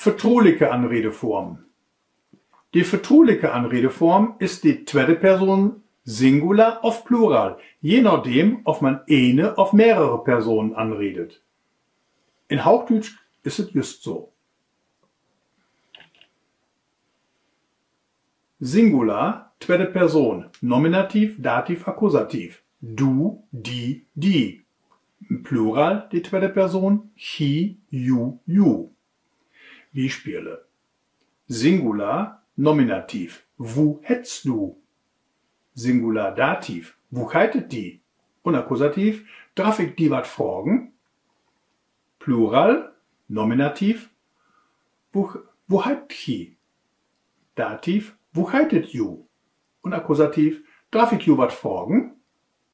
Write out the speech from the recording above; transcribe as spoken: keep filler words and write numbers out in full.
Vertruliche Anredeform. De vertruliche Anredeform is de twede Person Singular of Plural, je nadem, of man ene of mehrere Personen anredet. In Hoochdüütsch is et jüst so. Singular, twede Person, Nominativ, Dativ, Akkusativ: du, di, di. Plural, de twede Person, chi, ju, ju. Bispele: Singular, Nominativ: Wu hettst du? Singular, Dativ: Wu geiht et di? Un Akkusativ: Draff ik di wat fragen? Plural, Nominativ: Wu, wu geiht et ji? Dativ: Wu geiht et ju? Un Akkusativ: Draff ik ju wat fragen?